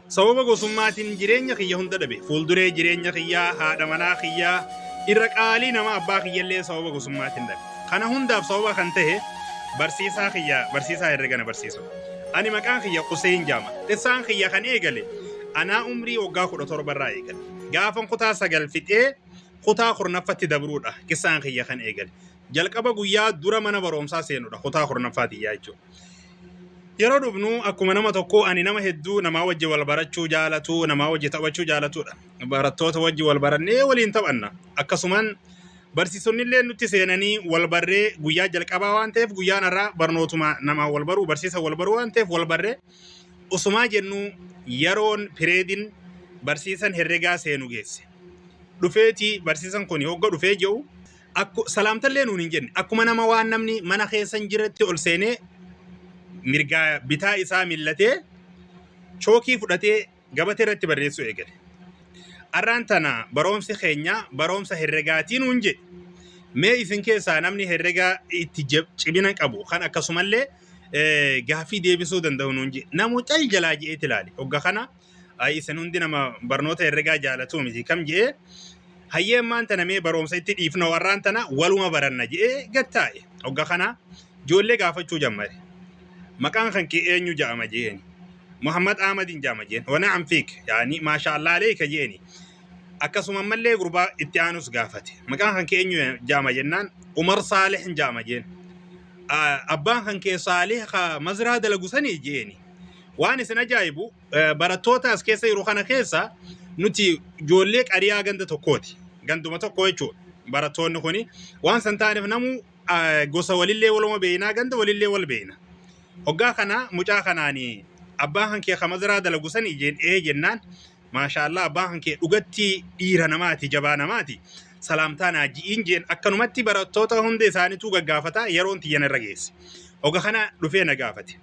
Sababa gosummaatiin jireenya kiyya hunda dhabe. Fuulduree jireenya kiyyaa, haadha manaa kiyyaa, irra qaalii nama abbaa kiyyallee sababa gosummaatiin dhabe. Kana hundaaf sababa kan ta'e barsiisaa kiyya, barsiisaa herrega na barsiisu. Ani maqaan kiyya Quseen jaama. Qissaan kiyya kan eegale anaa umrii waggaa 17 irraa eegale. Gaafan kutaa 9 fixee kutaa 10ffaatti dabruudha qissaan kiyya kan eegale. Jalqaba guyyaa dura mana barumsaa seenudha kutaa 10ffaa tiyyaa jechuudha. Yeroo dhufnu akkuma nama tokkoo ani nama hedduu namaa wajji wal barachuu jaalatu, namaa wajji taphachuu jaalatudha. Barattoota wajji wal barannee waliin taphanna. Akkasumaan barsiisonni illee nutti seenanii wal barree guyyaa jalqabaa waan ta'eef guyyaan har'aa barnootuma namaa wal baruu barsiisa wal baruu waan ta'eef wal barree osumaa jennuu yeroon pireedin barsiisan herregaa seenu geesse. Dhufeetii barsiisan kun hogga dhufee jedhu Akku salaamtallee nuun hin jenne. Akkuma nama waan namni mana keessa hin jirretti ol seenee mirgaa bitaa isaa millatee chookii fudhatee gabatee irratti barreessuu eegale. Arraan tana baroomsi keenya baroomsa herregaatii nuun jedhe. Mee isin keessaa namni herregaa itti cimina qabu kan akkasumallee gaaffii deebisuu danda'u nuun jedhe. Namu cal jalaa je'eeti ilaale. Hogga kana Ay isin hundi nama barnoota herregaa jaalatuu miti kam je'ee hayyee ammaan tana mee baroomsa itti dhiifna warraan tana waluma baranna je'ee gad taa'e. Hogga kana ijoollee gaafachuu jammare. Maqaan kan kee eenyu ja'ama je'eeni. Muhammad Ahmadin ja'ama je'een. Wa na'am fiik yaani maasha Allah aleeka je'eeni. Akkasuma ammallee gurbaa itti aanus gaafate. Maqaan kan kee eenyu ja'ama jennaan Umar Saalih ja'ama je'een. Abbaan kan kee Saalih ka mazraa dalagu sanii je'eeni. Waan isin ajaa'ibu barattoota as keessa jiru kana keessa nuti ijoollee qariyaa ganda tokkooti. Ganduma tokko jechuudha. Barattoonni kuni waan san taaneef namuu gosa walillee waluma beeknaa ganda walillee wal beekna. Hoggaa kana mucaa kanaani abbaan kan kee kamaziraa dalagu sanii jeen ee jennaan maashaallah abbaan kan kee dhugatti dhiira namaati jabaa namaati salaamtaa naa ji'iin jeen akkanumatti barattoota hunda isaaniituu gaggaafata yeroon tiyyan irra geesse. Hogga kana dhufee na gaafate.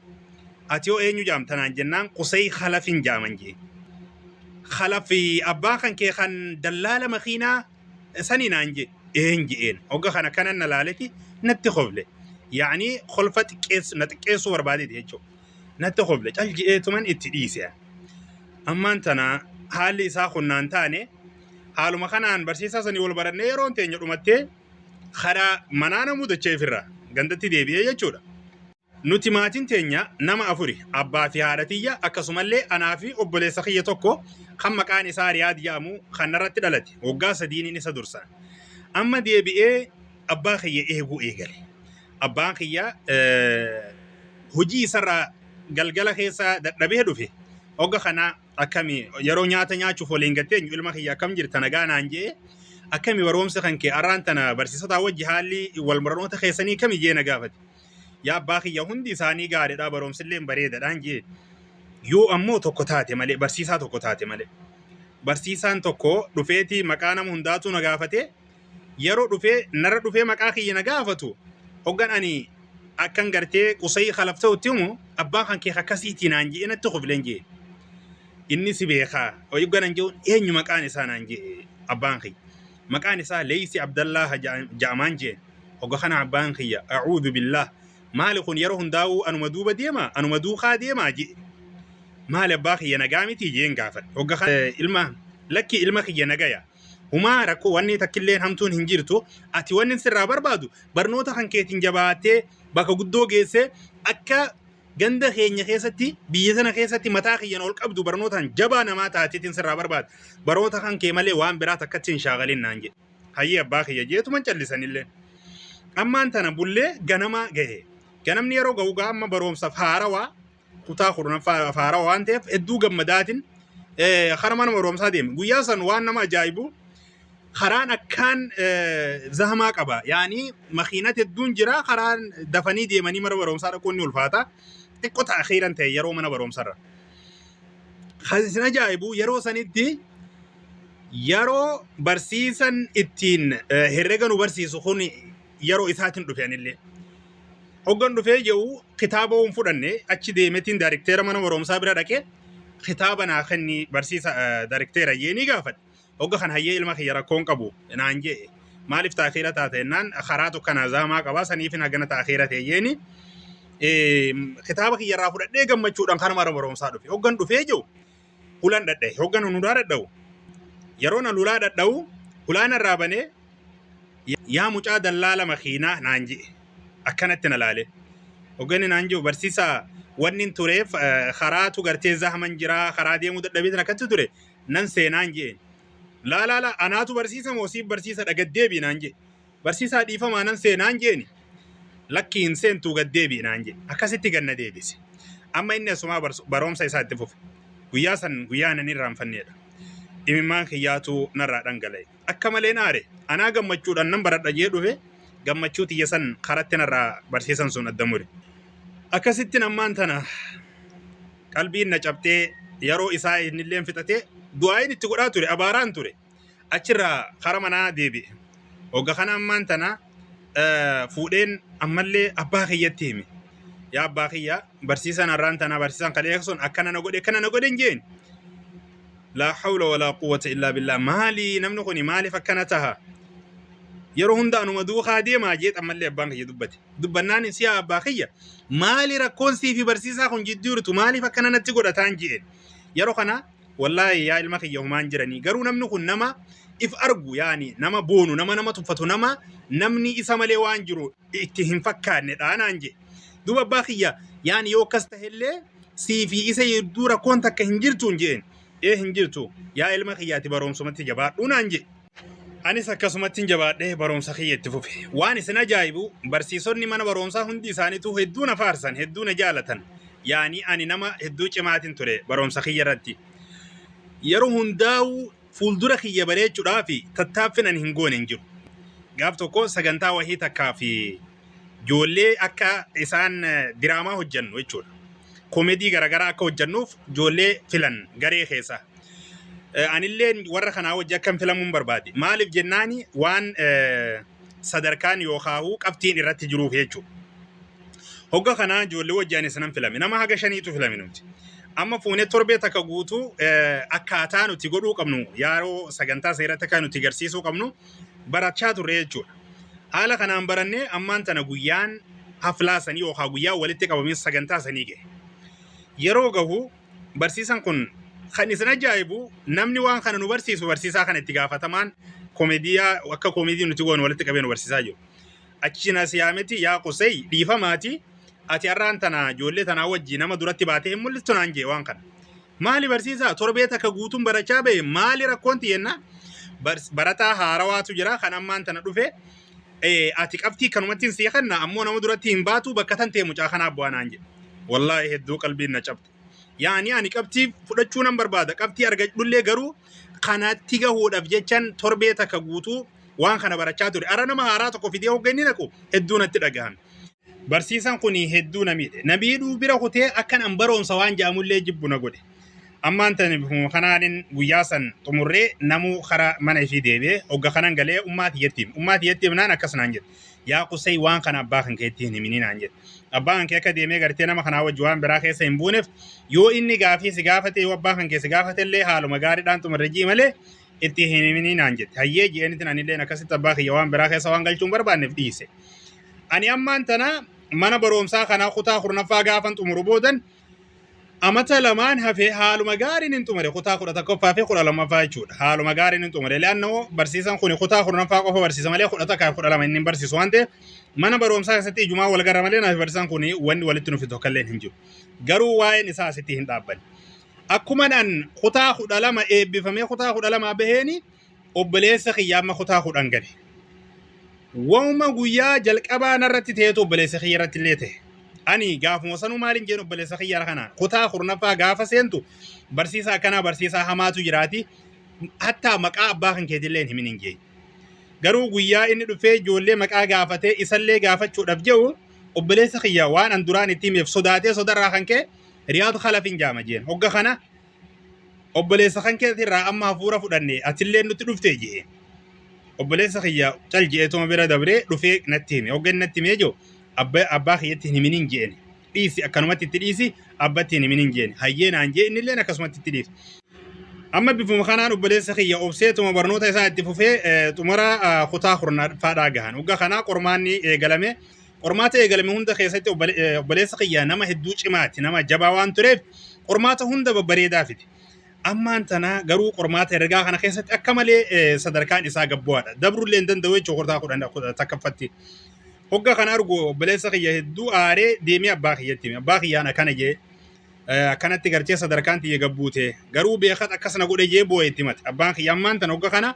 Ati hoo eenyu jaamta naan jennaan Qusay Khalafin jaaman jee. Khalaf abbaa kan kee kan dallaala makiinaa sanii naan jee. Een je'een. Hogga kana kanan na laaleti natti kofle. Yaani kolfa xiqqeessu na xiqqeessuu barbaadeeti jechuudha. Natti kofle cal je'eetuman itti dhiise. Ammaan tana haalli isaa kun naan taane haaluma kanaan barsiisaa sanii wal barannee yeroon teenya dhumattee karaa manaa namuu dachee ifirraa gandatti deebi'ee jechuudha. Nuti maatiin teenya nama afuri, abbaa fi haadha tiyya, akkasumallee anaa fi obboleessa kiyya tokko kan maqaan isaa Riyaad jedhamu kan narratti dhalate waggaa sadiiniin isa dursa. Amma deebi'ee abbaa kiyya eeguu eegale. Abbaan kiyya hojii isarraa galgala keessa dadhabee dhufe. Hogga kana akkami yeroo nyaata nyaachuuf waliin gatteenyu ilma kiyya akkam jirta nagaa naan je'e akkami barumsa kan kee arraan tana barsiisotaa wajji haalli wal barnoota keessanii kami jee na gaafate. Yaa abbaa kiyya hundi isaanii gaariidha barumsillee bareedaadhaan jee. Yoo ammoo tokko taate malee barsiisaa tokko taate malee. Barsiisaan tokko dhufeetii maqaa nama hundaatu na gaafate yeroo dhufee narra dhufee maqaa kiyya na gaafatu hoggan ani akkan gartee qusayii khalaf ta'utti himu abbaan kan kee akkasiitii naan je'e natti kofleen jee. Inni si beekaa hoggan an je'uun eenyu maqaan isaa naan je'e abbaan kiyya. Maqaan isaa Leeysi Abdallaa ja'amaan jeen. Hogga kana abbaan kiyya a'uudhu billaah maali kun yeroo hundaa'uu anuma duuba deema anuma duukaa deemaa je'e. Maali abbaa kiyya nagaa miti jeen gaafadhe. Hogga kana ilma lakki ilma kiyya nagaya. Humaa rakkoo wanni takkilleen hamtuun hin jirtu. Ati wanni sirraa barbaadu barnoota kan keetiin jabaattee bakka guddoo geessee akka ganda keenya keessatti biyya sana keessatti mataa kiyyan ol qabdu barnootaan jabaa namaa taateetiin sirraa barbaada. Barnoota kan kee malee waan biraa takkatti hin shaakalin naan jedhe. Hayyee abbaa kiyya jeetuman callisanillee. Ammaan tana bullee ganamaa gahe. Ganamni yeroo gahu gaa amma barumsaaf haarawaa kutaa 10ffaa haarawaa waan ta'eef hedduu gammadaatiin kara mana barumsaa deeme. Guyyaa san waan nama ajaa'ibu karaan akkaan zahamaa qaba. Yaani makiinat hedduun jira karaan dafanii deemanii mana barumsaa dhaquun ni ulfaata. Xiqqoo ta'akhiiran ta'e yeroo mana barumsarra. Kan isin ajaa'ibu yeroo sanitti yeroo barsiisan ittiin herrega nu barsiisu kun yeroo isaatiin dhufe anillee. Hoggan dhufee jedhu kitaaba hin fudhanne achi deemetiin daarikteera mana barumsaa bira dhaqee kitaaba naa kenni barsiisa daarikteera jee ni gaafadhe. Hogga kan hayyee ilma kiyya rakkoon qabu naan jee maaliif taakiira taate jennaan karaa tokko naa zaamaa qabaa saniifin hagana taakiira ta'e jeeni kitaaba kiyya irraa fudhadhee gammachuudhaan kana mana barumsaa dhufe. Hoggan dhufee jiru Hulan dhadhahe. Hoggan hulaa dhadhahu yeroo na hulaa dhadhahu hulaan irraa banee yaa mucaa dallaala makiinaa naan je'e. Akkanatti na laale. Hogganni naan jiru barsiisaa wanni hin tureef karaatu gartee zahman jiraa karaa deemuu dadhabeetiin akkatti ture nan seenaan je'een. Laa laa laa anaatu barsiisa moo siif barsiisa dha gad deebi'i naan je'e. Barsiisaa dhiifamaa nan seenaan je'eni. Lakki hin seentuu gad deebi'i naan je'e. Akkasitti gad na deebise. Amma inni asumaa baroomsa isaa itti fufe. Guyyaa san guyyaa nan irraanfanneedha. Imimmaan kiyyaatu narraa dhangala'e. Akka maleen aare. Anaa gammachuudhaan nan baradha jee dhufe gammachuu tiyya san karatti narraa barsiisan sun adda mure. Akkasittiin ammaan tana qalbiin na cabxee yeroo isaa innilleen fixatee du'aayin itti godhaa ture abaaraan ture. Achirraa kara manaa deebi'e. Hogga kana ammaan tana fuudheen ammallee abbaa kiyyatti hime. Yaa abbaa kiyya barsiisaan har'aan tanaa barsiisaan kalee sun akkana na godhe akkana na godhe hin jeen. Laa hawla walaa quwwata illaa billah. Maali namni kuni maaliif akkana taha? Yeroo hunda anuma duukaa deemaa jee ammallee abbaan kiyya dubbate. Dubbannaan si yaa abbaa kiyya maali rakkoon sii fi barsiisaa kun jidduu jirtu maaliif akkana natti godhataan jeen. Yeroo kana wallaahi yaa ilma kiyya humaan jiranii garuu namni kun nama if argu yaani nama boonu nama nama tuffatu nama namni isa malee waan jiru itti hin fakkaanne dha naan jee. Duuba abbaa kiyya yaani yoo akkas tahellee sii fi isa gidduu rakkoon takka hin jirtu hin jeen. Ee hin jirtu yaa ilma kiyya ati baroomsumatti jabaadhu naan jee. Anis akkasumatti hin jabaadhee baroomsa kiyya itti fufe. Waan isin ajaa'ibu barsiisonni mana baroomsaa hundi isaaniitu hedduu na faarsan hedduu na jaalatan. Yaani ani nama hedduu cimaatin ture baroomsa kiyya irratti. Yeroo hundaa'uu fuuldura kiyya bareechuudhaaf tattaaffin ani hin goone hin jiru. Gaaf tokko sagantaa wahii takkaa fi ijoollee akka isaan diraamaa hojjannu jechuudha. Koomedii garaagaraa akka hojjannuuf ijoollee filan garee keessa. Anillee warra kanaa wajji akkan filamuun barbaade. Maaliif jennaani waan sadarkaan yookaan qabxiin irratti jiruuf jechuudha. Hogga kanaa ijoollee wajji ani sanan filame. Nama haga shaniitu filame nuti. Amma fuunee torbee takka guutuu akkaataa nuti godhuu qabnu yeroo sagantaa seeratti akka nuti garsiisuu qabnu barachaa turre jechuudha. Haala kanaan barannee ammaan tana guyyaan haflaa sanii yookaan guyyaa walitti qabamee sagantaa sanii gahe. Yeroo gahu barsiisan kun kan isin ajaa'ibu namni waan kana nu barsiisu barsiisaa kana itti gaafatamaan koomediyaa akka koomedii nuti goonu walitti qabee nu barsiisaa jiru. Achi na siyaameti yaa Qusay dhiifamaati ati har'aan tana ijoollee tanaa wajji nama duratti baatee hin mul'istu naan jee waan kana. Maali barsiisaa torbee takka guutuun barachaa bahe maali rakkoon tiyyenna barataa haarawaatu jira kan ammaan tana dhufe ati qabxii kanumatti hin seeqanna ammoo nama duratti hin baatu bakka tan ta'e mucaa kanaa bu'aa naan jedhe. Wallaahi hedduu qalbiin na cabte. Yaani ani qabxii fudhachuu nan barbaada qabxii argadhullee garuu kanatti gahuudhaaf jechan torbee takka guutuu waan kana barachaa ture. Ara nama haaraa tokko fidee hogga inni naqu hedduu natti dhagahame. Barsiisaan kun hedduu na miidhe. Na miidhuu bira kutee akkan an baroomsa waan jedhamullee jibbu na godhe. Ammaan tani bifuma kanaanin guyyaa san xumurree namuu kara mana ishii deebi'ee hogga kanan galee ummaa tiyyatti hime. Ummaa tiyyatti himnaan akkas naan jedhe. Yaa Qusay waan kana abbaa kan keetti hin himinii naan jedhe. Abbaan kan kee akka deemee gartee nama kanaa wajji waan biraa keessa hin buuneef yoo inni gaafii si gaafate yoo abbaa kan kee si gaafate illee haaluma gaariidhaan xumurre jii malee itti hin himinii naan jette. Hayyee je'enitin anilleen akkasitti abbaa kiyya waan biraa keessa waan galchuun barbaanneef dhiise. Ani ammaan tana mana baroomsaa kanaa kutaa 10ffaa gaafan xumuru boodan amata lamaan hafee haaluma gaariin hin xumure kutaa 11ffaa fi 12ffaa jechuudha. Haaluma gaariin hin xumure. Le'annoo barsiisaan kun kutaa 10ffaa qofa barsiisa malee 11 fi 12 inni hin barsiisu waan ta'eef mana baroomsaa keessatti ijumaa wal garra malee naaf barsiisaan kun wanni walitti nufi tokkollee hin jiru. Garuu waa'een isaa asitti hin dhaabbanne. Akkuma an kutaa 12 eebbifamee kutaa 12 baheeni obboleessa kiyya amma kutaa 10 gale. Wauma guyyaa jalqabaa narratti ta'etu obboleessa kiyya irratti illee ta'e. Ani gaafuma sanuu maaliin jeen obboleessa kiyya kanaan kutaa 10ffaa gaafa seentu barsiisaa akkanaa barsiisaa hamaatu jiraati. Hattaa maqaa abbaa kan keetillee hin himin hin jeen. Garuu guyyaa inni dhufee ijoollee maqaa gaafatee isallee gaafachuudhaaf jedhu obboleessa kiyya waan an duraan itti himeef sodaatee sodarraa kan ka'e Riyaad Khalaf hin jaama jeen. Hogga kana obboleessa kan keetirraa amma hafuura fudhanne atillee nutti dhufte jee. Obboleessa kiyya cal je'eetuma bira dabree dhufee natti hime. Hogga inni natti himee jiru abbaa kiyyatti hin himiniin jeen. Dhiisi akkanumatti itti dhiisi abbatti hin himiniin jeen. Hayyee naan jee innilleen akkasumatti itti dhiisi. Amma bifuma kanaan obboleessa kiyya obseetuma barnoota isaa itti fufee xumura kutaa 10ffaadhaa gahan. Hogga kanaa qormaanni eegalame. Qormaata eegalame hunda keessatti obboleessa kiyya nama hedduu cimaati, nama jabaa waan tureef qormaata hunda babbareedaa fide. Ammaan tana garuu qormaata herregaa kana keessatti akka malee sadarkaan isaa gabbu'aadha. Dabrullee hin danda'u jechuudha kutaa kudhan takkaffatti. Hogga kana argu obboleessa kiyya hedduu aaree deemee abbaa kiyyatti hime. Abbaa kiyyaan akkana jee akkanatti gartee sadarkaan tiyya gabbuute garuu beekat akkas na godhe jee boo'e itti himate. Abbaan kiyya ammaan tana hogga kana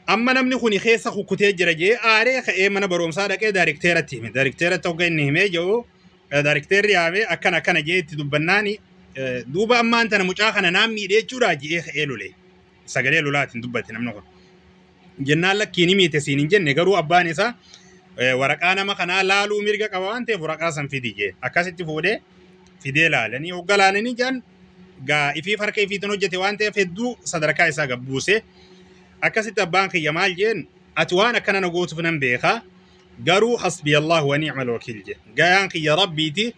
amma namni kun keessa kukkutee jira jee aaree ka'ee mana barumsaa dhaqee daarikteeratti hime. Daarikteeratti hogga inni himee jiru daarikteerri yaamee akkana akkana jee itti dubbannaani duuba ammaan tana mucaa kana naan miidhee jechuudha jee ka'ee lole. Sagalee lolaatiin dubbate namni kun. Jennaan lakkii ni miite siin hin jenne garuu abbaan isaa waraqaa nama kanaa laaluu mirga qaba waan ta'eef waraqaa san fidi jee. Akkasitti fuudhee fidee laalanii hogga laalanii jaan gaa ifiif harka ifiitiin hojjete waan ta'eef hedduu sadarkaa isaa gabbuuse. Akkasitti abbaan kiyya maal jeen ati waan akkana na gootuuf nan beeka garuu hasbi Allah wa ni'mal wakiil jee. Gayaan kiyya rabbiiti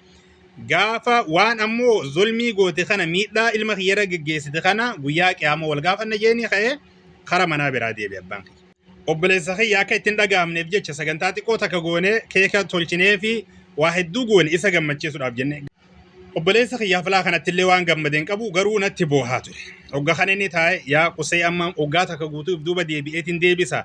gaafa waan ammoo zulmii goote kana miidhaa ilma kiyyarra geggeessite kana guyyaa qiyaama wal gaafanna jeeni ka'ee kara manaa biraa deebi'e abbaan kiyya. Obboleessa kiyya akka ittiin dhaga'amneef jecha sagantaa xiqqoo takka goonee keeka tolchinee fi waa hedduu goone isa gammachiisuudhaaf jenne. Obboleessa kiyya haflaa kanatti illee waan gammade hin qabu garuu natti boohaa ture. Hogga kana inni taa'e yaa qusee amma hoggaa takka guutuu if duuba deebi'eetiin deebisa.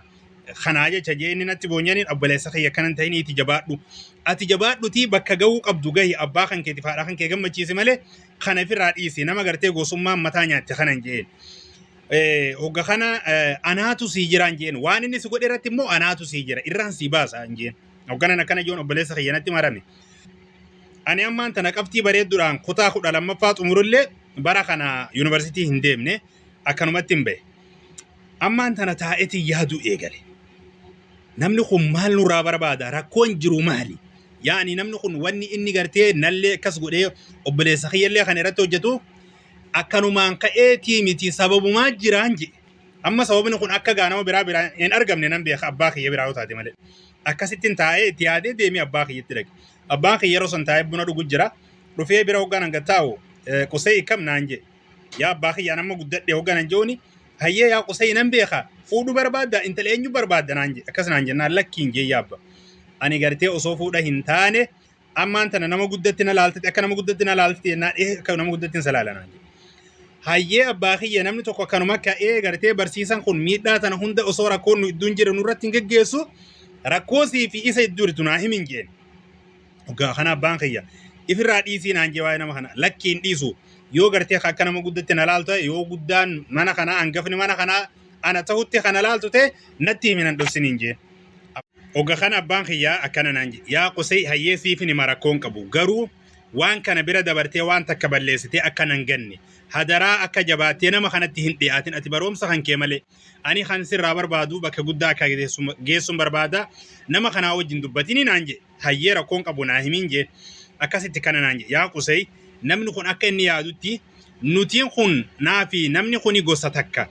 Kanaa jecha jee inni natti boonyaniin obboleessa kiyya akkana hin ta'iniiti jabaadhu. Ati jabaadhutii bakka gahuu qabdu gahi abbaa kan keetiif haadha kan kee gammachiisi malee kana ifirraa dhiisi nama gartee gosummaan mataa nyaatte kana hin jeen. Hogga kana anaatu sii jiraan jeen waan inni si godhe irratti immoo anaatu sii jira irraan sii baasa hin jeen. Hogganan akkana joon obboleessa kiyya natti marame. Ani ammaan tana qabxii bareedduudhaan kutaa 12ffaa xumurullee bara kana yuunivarsiitii hin deemne akkanumatti hin bahe. Ammaan tana taa'eetiin yaaduu eegale. Namni kun maal nurraa barbaada? Rakkoon jiru maali? Yaani namni kun wanni inni gartee nallee akkas godhee obboleessa kiyyallee kan irratti hojjetu akkanumaan ka'eetii miti sababumaa jiraan jedhe. Amma sababni kun akka gaa nama biraa biraa hin argamne nan beeka abbaa kiyya biraa yoo taate malee. Akkasittiin taa'ee itti yaadee deemee abbaa kiyyatti dhaqe. Abbaan kiyya yeroo san taa'ee buna dhugu jira. Dhufee bira hoggaan hanga taa'u qusee kam naan jedhe. Yaa abbaa kiyya an amma guddadhe hoggaan an je'uuni hayyee yaa qusee nan beeka fuudhu barbaadda intala eenyu barbaadda naan jedhe. Akkas naan jennaan lakkiin jee yaa abba. Ani gartee osoo fuudha hin taane ammaan tana nama guddatti na laaltete akka nama guddatti na laaltete jennaan ee akka nama guddatti hin salaala naan jedhe. Hayyee abbaa kiyya namni tokko akkanuma ka'ee gartee barsiisan kun miidhaa tana hunda osoo rakkoon nu idduun jiru nurratti hin geggeessu rakkoo sii fi isa idduu jirtu naa himin jeen. Hoggaa kana abbaan kiyya ifirraa dhiisii naan jee waa'ee nama kana lakkii hin dhiisu yoo gartee akka nama guddatti na laaltu ta'e yoo guddaan mana kanaa hangafni mana kanaa ana ta'utti kana laaltu ta'e natti himi nan dhoksiniin jeen. Hogga kana abbaan kiyyaa akkana naan jedhe yaa qusee hayyee siifin hima rakkoon qabu garuu waan kana bira dabartee waan takka balleessitee akka nan ganne hadaraa akka jabaattee nama kanatti hin dhiyaatin ati baroomsa kan kee malee ani kan sirraa barbaadu bakka guddaa akka geessuun barbaada nama kanaa wajjin dubbatini naan jedhe hayyee rakkoon qabu naa himiin jee akkasitti kana naan jedhe yaa qusee namni kun akka inni yaadutti nutiin kun naa fi namni kuni gosa takka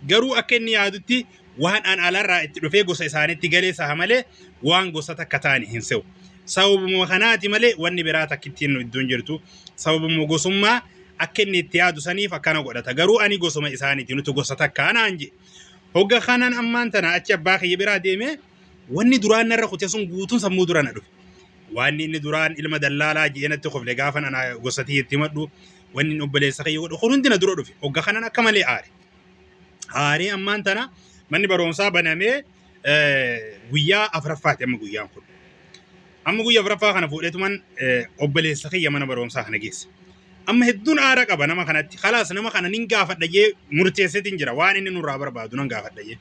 garuu akka inni yaadutti waan an alarraa itti dhufee gosa isaanitti galee saha malee waan gosa takka ta'ani hin se'u. Sababuma kanaati malee wanni biraa takkittiin nu iddoon jirtu. Sababuma gosummaa akka inni itti yaadu saniif akkana godhata. Garuu ani gosuma isaaniiti nuti gosa takka naan jedhe. Hogga kanan ammaan tana achi abbaa kiyya biraa deemee wanni duraan narra kute sun guutuun sammuu dura na dhufe. Waan inni duraan ilma dallaalaa jedhee natti kofle gaafan ana gosa tiyyatti himadhu wanni inni obboleessa kiyya godhu kun hundi na dura dhufe. Hogga kanan akka malee aare. Aaree ammaan tana manni barumsaa banamee guyyaa afuraffaati amma guyyaan kun. Amma guyyaa afuraffaa kana fuudheetuman obboleessa kiyya mana barumsaa kana geesse. Amma hedduun aara qaba nama kanatti. Kalaas nama kana nin gaafadha jee murteesseetiin jira. Waan inni nurraa barbaadu nan gaafadha jee.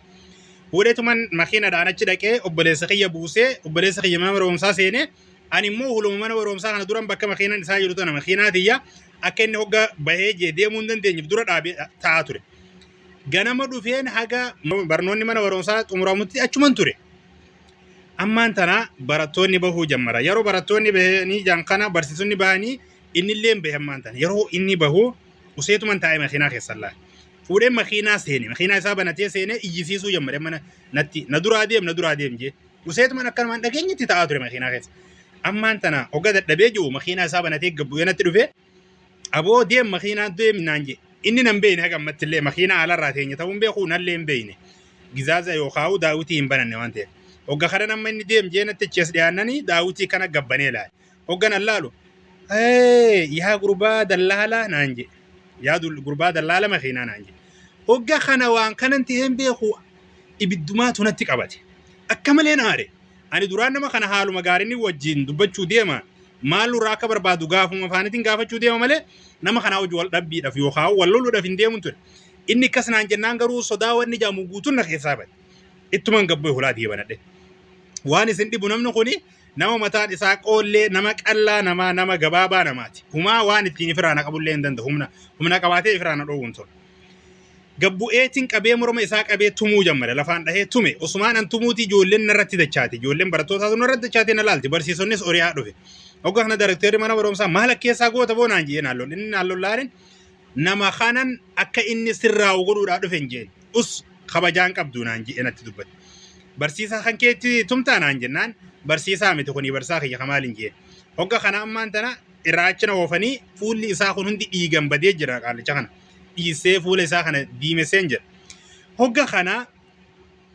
Fuudheetuman makiinadhaan achi dhaqee obboleessa kiyya buusee obboleessa kiyya mana barumsaa seenee ani immoo huluma mana barumsaa kana duran bakka makiinaan isaa jiru tana makiinaa tiyya akka inni hogga bahee jee deemuu hin dandeenyeef dura dhaabee taa'aa ture. Ganama dhufeen haga barnoonni mana barumsaa xumuramutti achuman ture. Ammaan tana barattoonni bahuu jammara. Yeroo barattoonni bahanii jan kana barsiisonni bahanii innillee bahe ammaan tana. Yeroo inni bahu useetuman taa'ee makiinaa keessan laale. Fuudhee makiinaa seene. Makiinaa isaa banatee seenee iyyisiisuu jammare mana natti na duraa deem na duraa deem jee. Useetuman akkanumaan dhageenyitti taa'aa ture makiinaa keessa. Ammaan tana hogga dadhabee jiru makiinaa isaa banatee gabbu'ee natti dhufee aboo deem makiinaa deemi naan jee. Inni nan beeyne haga ammatti illee makiinaa alarraa teenya ta'uu hin beeku nallee hin beeyne. Gizaaza yookaan daawwitii hin bananne waan ta'eef. Hogga kana nama inni deem jee natti achi as dhiyaannanii daawwitii kana gabbanee laale. Hogga nan laalu yaa gurbaa dallaalaa naan jee. Yaa gurbaa dallaala makiinaa naan jedhe. Hogga kana waan kanan ta'een beeku ibiddumaatu natti qabate. Akka malee na aare. Ani duraan nama kana haaluma gaariin wajjin dubbachuu deema. Maal nurraa akka barbaadu gaafuma afaanitiin gaafachuu deema malee nama kanaa wajjin wal dhabbiidhaaf yookaan wal loluudhaaf hin deemun ture. Inni akkas naan jennaan garuu sodaa wanni jaamu guutuun na keessaa bade. Ittuman gabboo hulaa deebanadhe. Waan isin dhibu namni kuni nama mataan isaa qoollee, nama qallaa namaa, nama gabaabaa namaati. Humaa waan ittiin ifirraa na qabullee hin danda'u. Humna qabaatee ifirraa na dhoowwu hin tolu. Gabbu'eetiin qabee morma isaa qabee tumuu jammare. Lafaan dhahee tume. Osumaan an tumuuti ijoolleen narratti dachaate. Ijoolleen barattootaatu narratti dachaate na laalti. Barsiisonnis ori'aa dhufe. Hogga kana darekteerri mana barumsaa maal akkeessaa goota boo naan jedhee naan lolle. Inni naan lollaanin nama kanan akka inni sirraa'u godhuudhaa dhufe hin jeen. Us kabajaan qabdu naan jedhee natti dubbate. Barsiisaa kan keetti tumtaa naan jennaan barsiisaa miti kuni barsiisaa kiyya kamaal hin jeen. Hogga kana ammaan tana irraa achi na oofanii fuulli isaa kun hundi dhiigan badee jira qaallicha kana. Dhiisee fuula isaa kana diimesseen jira. Hogga kana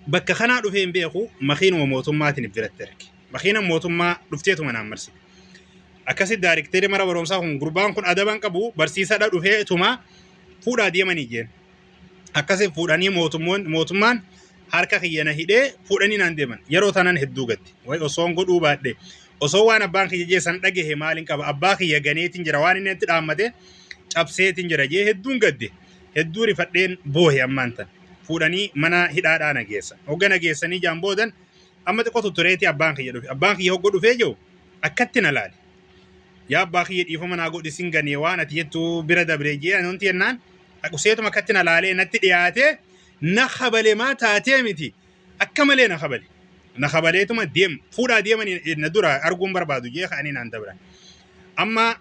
bakka kanaa dhufee hin beeku makiinuma mootummaatiin if biratti arge. Makiina mootummaa dhufteetuma naan marsite. Akkasi daarikteerri mana barumsaa kun gurbaan kun adaban qabu barsiisaadha dhufeetuma fuudhaa deemanii jeen. Akkasi fuudhanii mootummaan harka kiyya na hidhee fuudhanii naan deeman. Yeroo tanan hedduu gadde. Way osoon godhuu baadhe. Osoo waan abbaan kiyya jee san dhagahe maaliin qaba. Abbaa kiyya ganeetiin jira waan inni itti dhaammate cabseetiin jira jee hedduun gadde. Hedduu rifadheen boohe ammaan tan. Fuudhanii mana hidhaadhaa na geessan. Hogga na geessanii jaan boodan amma xiqqoo tuttureetii abbaan kiyya dhufe. Abbaan kiyya hogga dhufee jiru akkatti na laale. Yaa abbaa kiyya dhiifama naa godhi sin ganee waan ati jettu bira dabree jee anonti jennaan useetuma akkatti na laalee natti dhiyaatee na kabale maa taatee miti akka malee na kabale. Na kabaleetuma deem fuudhaa deemanii na dura arguun barbaadu jee ka'anii naan dabran. Amma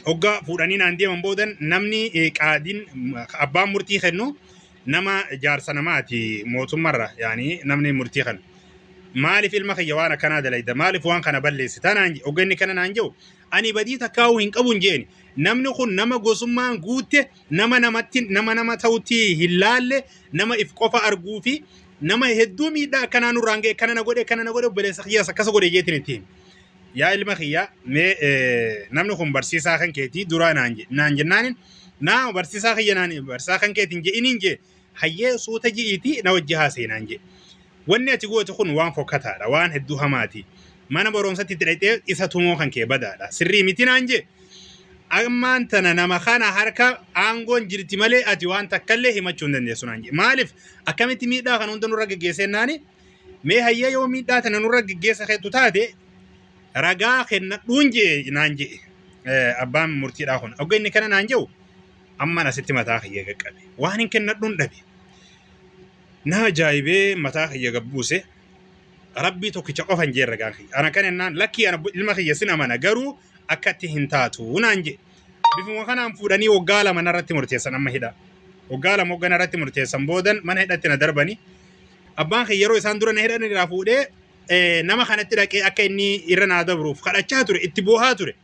hogga fuudhanii naan deeman boodan namni qaadiin abbaan murtii kennu nama jaarsa namaati mootummarra yaani namni murtii kennu. Maaliif ilma kiyya waan akkanaa dalayda? Maaliif waan kana balleessita? Naan jedhe. Hogga inni kana naan jedhu ani badii takkaa'uu hin qabu hin jeeni. Namni kun nama gosummaan guutte, nama namatti nama nama ta'utti hin laalle, nama if qofa arguu fi nama hedduu miidhaa akkanaa nurraan ga'e, kana na godhe, kana na godhe, obboleessa kiyyaas akkasa godhe jeetiin itti hime. Yaa ilma kiyya mee namni kun barsiisaa kan keetii duraa naan jedhe. Naan jennaanin naa barsiisaa kiyya naan barsiisaa kan keetiin je'iniin jee hayyee suuta ji'iitii na wajji haasa'e naan jedhe. Wanni ati goote kun waan fokkataadha, waan hedduu hamaati. Mana barumsatti itti dhaqxee isa tumoo kan kee badaadha. Sirrii miti naan jee. Ammaan tana nama kana harka aangoon jirti malee ati waan takkallee himachuu hin dandeessu naan jee. Maaliif akkamitti miidhaa kana hunda nurra geggeessee naani mee hayyee yoo miidhaa tana nurra geggeessa keettu taate ragaa kennadhuun jee naan jee abbaan murtiidhaa kun. Hogga inni kana naan jedhu amman asitti mataa kiyya qaqqabe. Waan hin kennadhuun dhabe. Na ajaa'ibee mataa kiyya gabbuuse. Rabbii tokkicha qofa hin jeen ragaan kiyya. Ana kana jennaan lakkii ana ilma kiyya sin amana garuu akkatti hin taatu naan jee. Bifuma kanaan fuudhanii waggaa 2 narratti murteessan amma hidhaa. Waggaa 2 hogga narratti murteessan boodan mana hidhatti na darbani. Abbaan kiyya yeroo isaan dura na hidhan irraa fuudhee nama kanatti dhaqee akka inni irra naa dabruuf kadhachaa ture itti boohaa ture.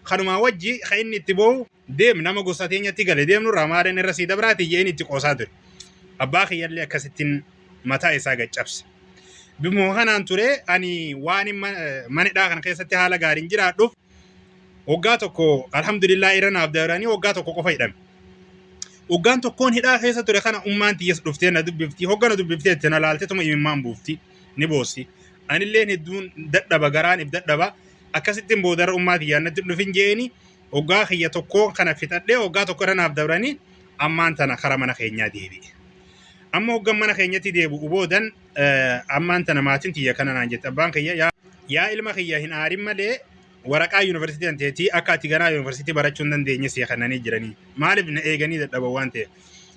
Kanumaa wajji kan inni itti boohu deem nama gosa teenyatti gale deemnu irraa maadhan irra sii dabraati jeen itti qoosaa ture. Abbaa kiyyallee akkasittiin mataa isaa gad cabse. Bifuma kanaan ture ani waan mana hidhaa kana keessatti haala gaariin jiraadhuuf waggaa tokko alhamdulillah irra naaf dabranii waggaa tokko qofa hidhame. Waggaan tokkoon hidhaa keessa ture kana ummaan tiyyas dhuftee na dubbifti hogga na dubbiftee itti na laalte tuma imimmaan buufti ni boossi. Anilleen hedduun dadhaba garaan if dadhaba akkasittiin boodarra ummaa tiyyaan natti dhufin jeeni Waggaa kiyya tokkoo kana fixadhee waggaa tokko irra naaf dabranii ammaan tana kara mana keenyaa deebi'e. Amma hoggan mana keenyatti deebi'u boodan ammaan tana maatiin tiyya kana naan jette abbaan kiyya yaa ilma kiyya hin aarin malee waraqaa yuunivarsiitii anteetii akka ati ganaa yuunivarsiitii barachuu hin dandeenye sii kennanii jiranii maaliif na eeganii dadhaban waan ta'eef.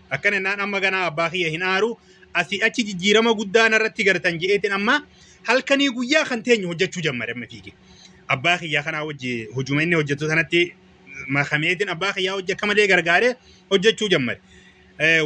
Akkana jennaan amma ganaa abbaa kiyya hin aaru asii achi jijjiirama guddaa narratti gartan je'eetiin amma halkanii guyyaa kan teenyu hojjechuu jammare amma fiige. Abbaa kiyyaa kanaa wajji hojuma inni hojjetu sanatti makameetiin abbaa kiyyaa hojii akka malee gargaaree hojjechuu jammare.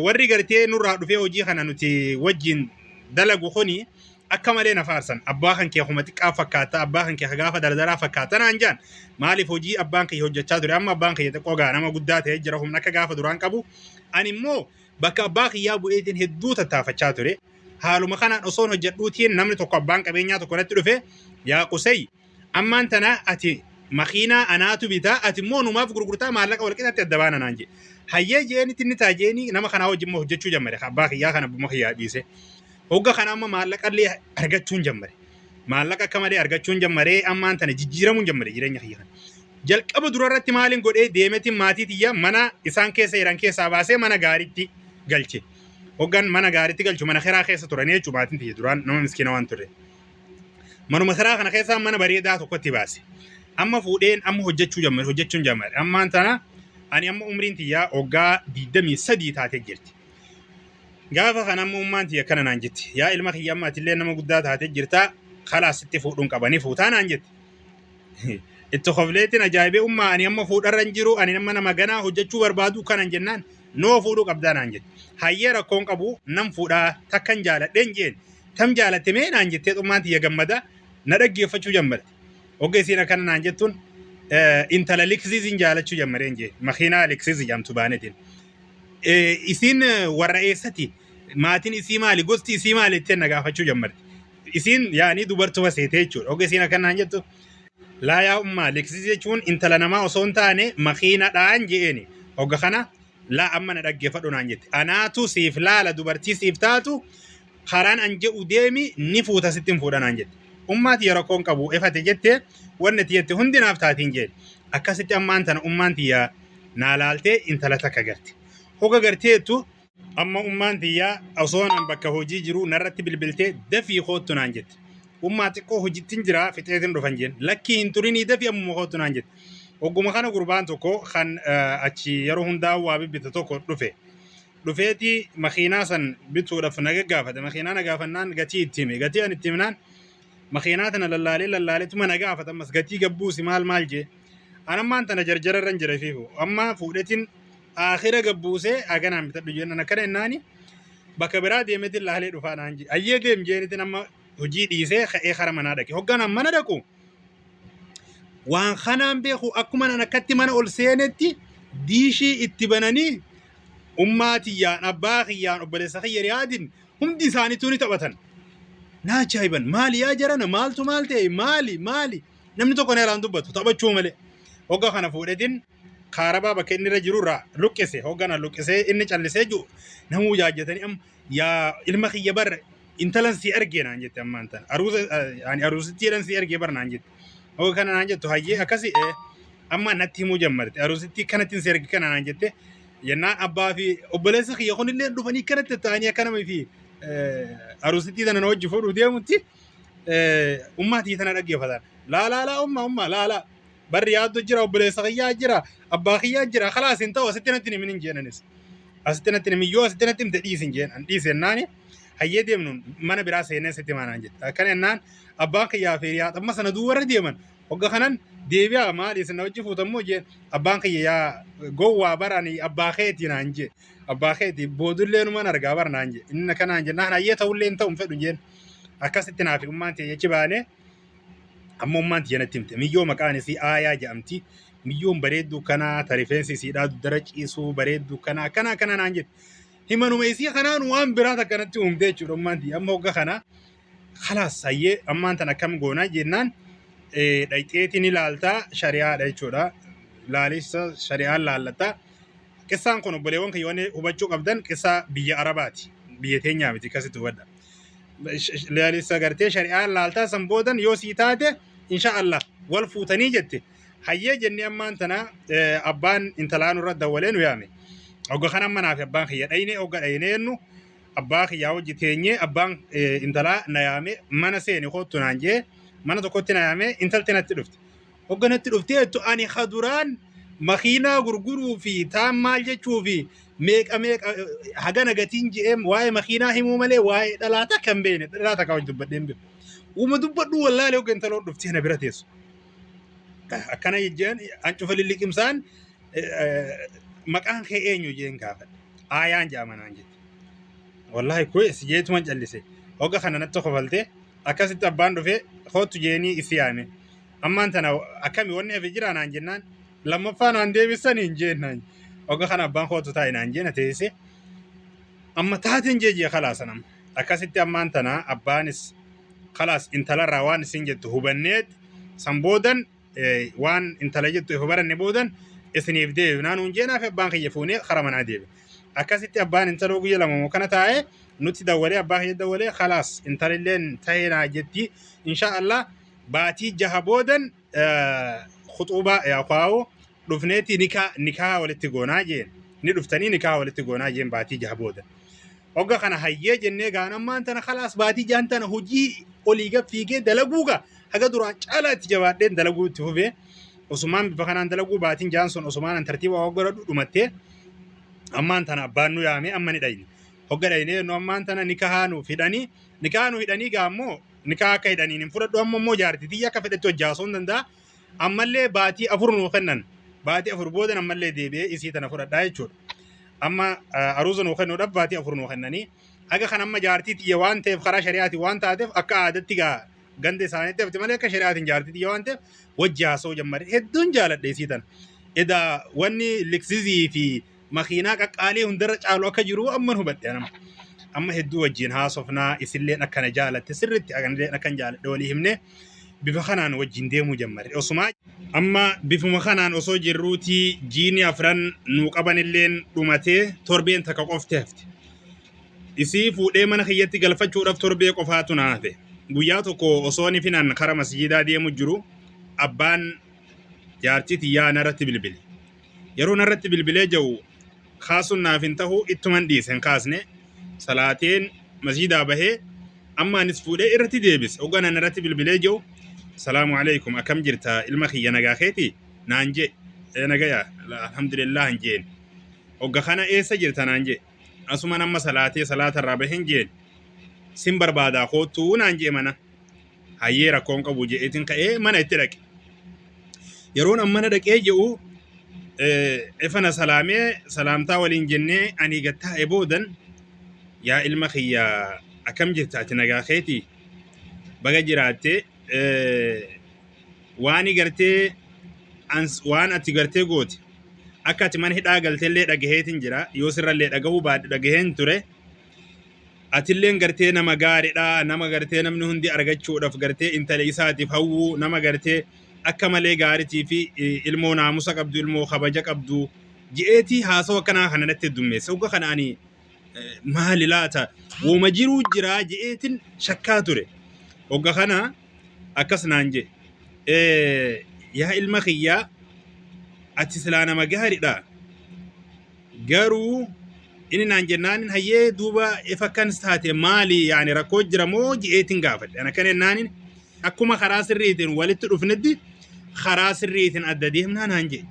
Warri gartee nurraa dhufee hojii kana nuti wajjin dalagu kuni akka malee na faarsan. Abbaa kan kee kuma xiqqaa fakkaata, abbaa kan kee gaafa dardaraa fakkaata naan jaan. Maaliif hojii abbaan kiyya hojjechaa ture amma abbaan kiyya xiqqoo gaa nama guddaa ta'ee jira humna akka gaafa duraan qabu. Ani immoo bakka abbaa kiyyaa bu'eetiin hedduu tattaafachaa ture. Haaluma kanaan osoon hojjedhuutiin namni tokko abbaan qabeenyaa tokko natti dhufe yaa Qusay ammaan tana ati Makiinaa anaatu bitaa, ati immoo numaaf gurgurtaa, maallaqa walqixatti adda baana naan jedhe. Hayyee jeenitti inni taa jeeni nama kanaa wajjin immoo hojjechuu jammare. Abbaa kiyyaa kana abbuma kiyyaa dhiise. Hogga kana amma maallaqallee argachuun jammare. Maallaqa akka malee argachuun jammaree ammaan tana jijjiiramuun jammare jireenya kiyya kana. Jalqaba dura irratti maaliin godhee deemetiin maatii tiyya mana isaan keessa jiran keessaa baasee mana gaariitti galche. Hoggan mana gaariitti galchu mana kiraa keessa turanii jechuudha maatiin tiyya duraan nama miskiina waan turre. Manuma kiraa kana keessaa mana bareedaa tokkotti baase. Amma fuudheen amma hojjechuu jammare hojjechuun jammare. Ammaan tana ani amma umriin tiyyaa waggaa 23 taatee jirti. Gaafa kana amma ummaan tiyya akkana naan jetti. Yaa ilma kiyya, amma atillee nama guddaa taatee jirta, kalaas sitti fuudhuun qabanii fuutaa naan jetti. Itti kofleetiin ajaa'ibee, ummaa ani amma fuudharra hin jiru, ani amma nama ganaa hojjechuu barbaadu kanan jennaan, noo fuudhuu qabdaa naan jette. Hayyee, rakkoon qabu, nan fuudhaa, takkan jaaladheen jeen. Tam jaalatte mee naan jettee ummaan tiyya gammada na dhaggeeffachuu jammarte. Hogga isiin akkana naan jettuun, intala Lexusiin jaalachuu jammareen jeen. Makiinaa Lexus jedhamtu baanetiin. Isiin warra eessati, maatiin isii maali, gosti isii maali jettee na gaafachuu jammarte. Isiin yaani dubartuma seetee jechuudha. Hogga isiin akkana naan jettu, laa yaa ummaa, Lexus jechuun intala namaa osoo hin taane makiinadhaan je'eeni. Hogga kana, laa amma na dhaggeeffadhu naan jette. Anaatu siif laala, dubartii siif taatu karaan an jedhu deemi, ni fuuta, sitti hin fuudha naan jette. Ummaa tiyya rakkoon qabu, efate jette, wanni ati jette hundi naaf taatiin jeen. Akkasitti ammaan tana ummaan tiyya naa laaltee intala takka garte. Hoga garteettu amma ummaan tiyya osoo an bakka hojii jiru narratti bilbiltee, dafii koottu naan jette. Ummaa, xiqqoo hojittiin jira, fixeetiin dhufan jeen. Lakkii, hin turinii, dafii ammuma koottu naan jette. Ogguma kana gurbaan tokko kan achi yeroo hundaa waa bibbita tokko dhufe. Dhufeeti makiinaa san bituudhaaf na gaggaafate. Makiinaa na gaafannaan gatii itti hime. Gatii ani itti himnaan makiinaa tana lallaalee lallaaleetuma na gaafata, ammas gatii gabbuusi maal maal jee. Anammaan tana jarjara irra hin jira fiifu. Amma fuudhetiin aakhira gabbuusee haganaan bitadhu jennaan, akkana jennaani bakka biraa deemetiin laalee dhufaa naan jee. Ayyee deem jeenitiin amma hojii dhiisee ka'ee kara manaa dhaqe. Hoggaan mana dhaqu waan kanaan beeku, akkuma nan akkatti mana ol seenetti diishii itti bananii ummaa tiyyaan, abbaa kiyyaan, obboleessa kiyya Riyaadin hundi isaaniituu ni taphatan. Na ajaa'iban, maali yaa jarana, maaltu maal ta'e, maali maali, namni tokko na irraan dubbatu taphachuu malee. Hogga kana fuudhetiin kaarabaa bakka inni irra jiru irraa luqqise. Hogga na luqqisee inni callisee jiru namuu jaajjatanii, amma yaa ilma kiyya, bar intalan si argee naan jette, ammaan tana aruusa ani aruusittiidhaan si argee bar naan jette. Hogga kana naan jettu, hayyee akkasi, amma natti himuu jammarte, aruusittii kanatti si arge kana naan jette jennaan, abbaa fi obboleessa kiyya kunillee dhufanii kanatti ta'anii akka nama fi aruusittii tana na wajji fuudhuu deemutti ummaatii tana dhaggeeffatan. Laa laa laa, ummaa ummaa, laa laa, barri yaaddu jira, obboleessa kiyyaa jira, abbaa kiyyaa jira, kalaas hin ta'u, asitti natti himin hin jeenanis. Asitti natti himin, yoo asitti natti himte dhiisi hin jeen. An dhiise jennaani, hayyee deemnu, mana biraa seenee sitti himaa naan jette. Akkana jennaan abbaan kiyyaa fi hiriyaa amma sana duubarra deeman. Hogga kanan deebi'aa, maali isin na wajji fuutammoo jeen. Abbaan kiyya, yaa gowwaa, barani abbaa keetii naan jee. Abbaa keetii boodullee numan argaa bar naan jee. Inni kanaan jennaan, hayyee ta'ullee hin ta'u hin fedhu jeen. Akkasitti naaf ummaan tiyya jechi baanee amma ummaan tiyya natti himte. Miyyoo maqaan isii Aayaa jedhamti. Miyyoon bareedduu kanaa ta rifeensi isiidhaa dudara ciisuu bareedduu kanaa akkana akkana naan jette. Himanuma isii kanaan waan biraa takka natti uumte jechuudha ummaan tiyya. Amma hogga kana kalaas hayyee ammaan tan akkam goonaa jennaan, dhayxeetiin ilaaltaa shari'aadha jechuudha. Laalissa shari'aan laallatta. Qissaan kun, obboleewwan kiyya, wanni hubachuu qabdan qissaa biyya Arabaati. Biyya teenyaa miti, akkasitti hubadha. Laalissa gartee shari'aan laaltaa, san boodan yoo sii taate insha Allah wal fuutanii jette. Hayyee jennee ammaan tana abbaan intalaa nurra dawwalee nu yaame. Hogga kana amma naaf abbaan kiyya dhayne, hogga dhaynee jennu abbaa kiyyaa wajji teenyee, abbaan intalaa na yaame, mana seeni kottu naan jee, mana tokkotti na yaame, intalti natti dhufte. Hogga natti dhuftee jettu, ani kaduraan makiinaa gurguruu fi taan maal jechuu fi meeqa meeqa hagana gatiin je'ee waa'ee makiinaa himuu malee waa'ee dhalaa takka hin beekne, dhalaa takka wajji dubbadhee hin beeku. Uuma dubbadhu wallaalee, hogga intaloon dhuftee na bira teessu. Akkana jeen, an cufa lilliqimsaan, maqaan kee eenyu jeen gaafadhe. Aayaan jedhama naan jette. Wallaahi kuwees jeetuman callise. Hogga kana natti kofaltee, akkasitti abbaan dhufee kootu jeenii isi yaame. Ammaan tana akkami, wanni hafe jira naan jennaan, lammaffaa naan deebisan hin jeen. Hogga kana abbaan kootu taa'e naan jeena teessee. Amma taateen jee jee kalaasan amma. Akkasitti ammaan tana abbaanis kalaas intalarraa waan isin jettu hubanneet san boodan waan intala jettu ifa baranne boodan isiniif deebinaa nuun jeenaa fi abbaan kiyya fuunee kara manaa deebi. Akkasitti abbaan intaloo guyya 2 moo kana taa'ee nutti dawwalee, abbaa kiyya dawwalee, khalaas intalilleen tahee naa jetti, insha Allah baatii 6 boodan khuxuubaa yaa dhufneeti nikaa walitti goonaa jeen, ni dhuftanii nikaa walitti goonaa jeen baatii 6 booda. Hogga kana hayyee jennee gaan ammaan tana khalaas baatii 6 tana hojii olii gad fiigee dalaguu gaa haga duraan caalaa itti jabaadheen dalaguu itti fufee. Osumaan bifa kanaan dalaguu baatiin 6 sun osumaan an tartiiba waa godhadhu dhumattee, ammaan tana abbaan nu yaamee amma ni dhayne. Hogga dhaynee nu ammaan tana nikahaa nuuf hidhanii, nikahaa nu hidhanii gaa ammoo nikaa akka hidhaniin hin fudhadhu, amma immoo jaartii tiyya akka fedhetti hojjaasuu hin danda'a. Ammallee baatii 4 nuu kennan. Baatii 4 boodan ammallee deebi'ee isii tana fudhadhaa jechuudha. Amma aruuza nuu kennuudhaaf baatii 4 nuu kennanii. Haga kan amma jaartii tiyya waan ta'eef, karaa shari'aatiin waan taateef, akka aadatti gaa ganda isaaniitti hafte malee akka shari'aatiin jaartii tiyya waan ta'eef wajji haasa'uu jammare. Hedduun jaaladhe isii tana. Edaa wanni liksizii fi makiinaa qaqqaalii hundarra caalu akka jiru amman hubadhe anama. Amma hedduu wajjin haasofnaa, isilleen akkana jaalatte sirriitti, anilleen akkan jaaladhe walii himne, bifa kanaan wajjin deemuu jammarre. Osumaa amma bifuma kanaan osoo jirruutii jiini afran nuu qabanilleen dhumatee torbeen takka qofti hafte. Isii fuudhee mana kiyyatti galfachuudhaaf torbee qofaatu na hafe. Guyyaa tokko osoo ni finan kara masjiidaa deemu jiru abbaan jaartii tiyyaa narratti bilbile. Yeroo narratti bilbilee jiru kaasuun naaf hin tahu, ittuman dhiise, hin kaasne. Salaateen masjiidaa bahee amma anis fuudhee irratti deebise. Hoggan ani irratti bilbilee jiru, "Salaamu alaikum, akkam jirta ilma kiyya, nagaa keeti?" naan jee. "Nagaya, alhamdulillah" hin jeen. Hogga kana "Eessa jirta?" naan jee. "Asuman amma salaatee salaata irraa baheen" jeen. "Sin barbaadaa, koottuu" naan jee mana. "Hayyee, rakkoon qabu" jeetiin ka'ee mana itti dhaqe. Yeroon an mana dhaqee jiru ifana salaamee, salaamtaa waliin jennee ani gad taa'e boodan, "Yaa ilma kiyya, akkam jirta ati, nagaa keetii, baga jiraatte, waani gartee waan ati gartee goote, akka ati mana hidhaa galteellee dhagaheetiin jira, yoo sirrallee dhagahuu baadhu dhagaheen ture. Atilleen gartee nama gaariidha, nama gartee namni hundi argachuudhaaf gartee intala isaatiif hawwuu, nama gartee akka malee gaariitii fi ilmoo naamusa qabdu, ilmoo kabaja qabdu" je'eetii haasawa akkanaa kana natti heddummeesse. Hogga kana ani maali laata, wooma jiruu jiraa je'eetiin shakkaa ture. Hogga kana akkas naan jedhe: "Yaa ilma kiyyaa, ati silaa nama gaariidha, garuu inni" naan jennaanin, "Hayyee, duuba ifa akkanis taate maali, yaani rakkoo jira moo?" je'eetiin gaafadhe. Ana kana jennaanin, "Akkuma karaa sirriitiin walitti dhufnetti karaa sirriitiin adda deemnaa" naan jedhe.